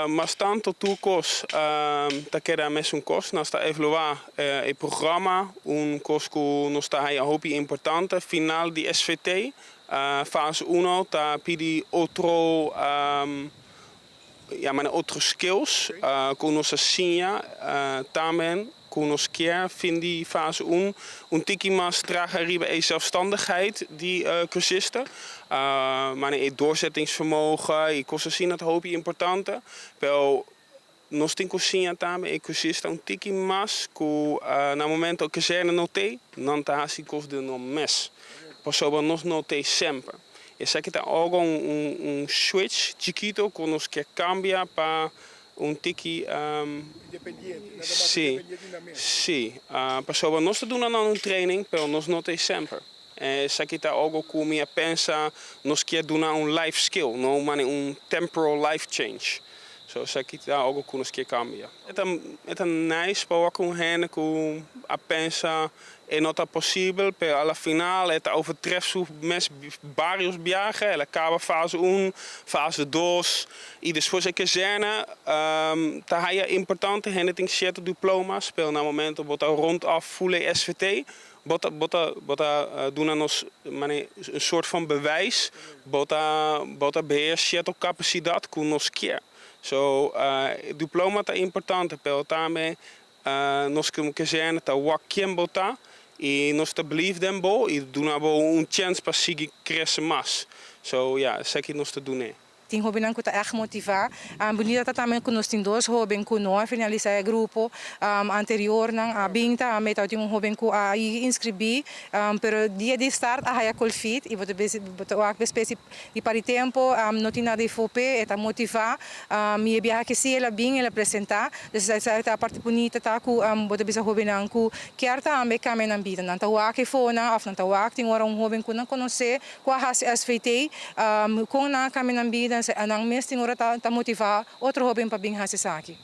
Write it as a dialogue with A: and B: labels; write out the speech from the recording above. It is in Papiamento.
A: Mas tanto tur cos ta keda mesun cos. Nos ta evalua e programa, un cos cu nos ta haya hopi importante. Final di SVT, fase 1 ta pidi otro, ja, maar otro skills cu nos a siña tambe cu nos kier fin di fase 1 un tiki mas traha riba e zelfstandigheid di cursisten. Maar e doorzettingsvermogen y cos asina ta hopi importante. Pero nos tin cu siña tambe e cursista un tiki mas cu na momento kazerne no t'ey, nan ta haci cos di nan mes. Pasobra nos no t'ey semper. Esaki ta algo un switch chikito cu nos kier cambia pa un tiki
B: Independiente.
A: Si, pasobra nos ta duna nan un training, pero nos no t'ey semper. Esaki ta algo cu mi a pensa nos kier duna un life skill, no un temporal life change. So esaki ta algo cu nos kier cambia. E ta nice pa cu hende cu a pensa e no ta posibel, pero al final e ta overtreft su mes varios biaha, el a caba fase 1, fase 2 y despues e kazerne ta haya importante, hende tin cierto diplomas, pero na momento bo ta rond af full SVT, bo ta duna nos un soort van bewijs, bo ta beheer cierto capacidad cu nos kier. So, diploma ta importante, pero tambe nos como kazerne ta wak ken bo ta y nos ta believe den bo y duna bo un chance pa sigui crece mas. So, ja, esaki nos ta duna.
C: Tin hobennan cu ta echt motiva. Bunita ta tambe cu nos tin dos hoben cu no a finalisa e grupo anterior nan a bin tambe ta tin un hoben cu a inscribi, pero dia di start a haya COVID y bo ta wak especie di pari tempo, no tin nada di FOP, e ta motiva y biaha cu si el a bin, el a presenta. Dus esey ta parti bunita ta cu bo ta bisa hobennan cu kier tambe cambia nan bida. Nan ta wak fona of nan ta wak tin ora un hoben cu nan conoce cu a hasi SVT, con nan cambia nan bida, nan mes tin ora ta motiva otro hoben pa bin hasi esaki.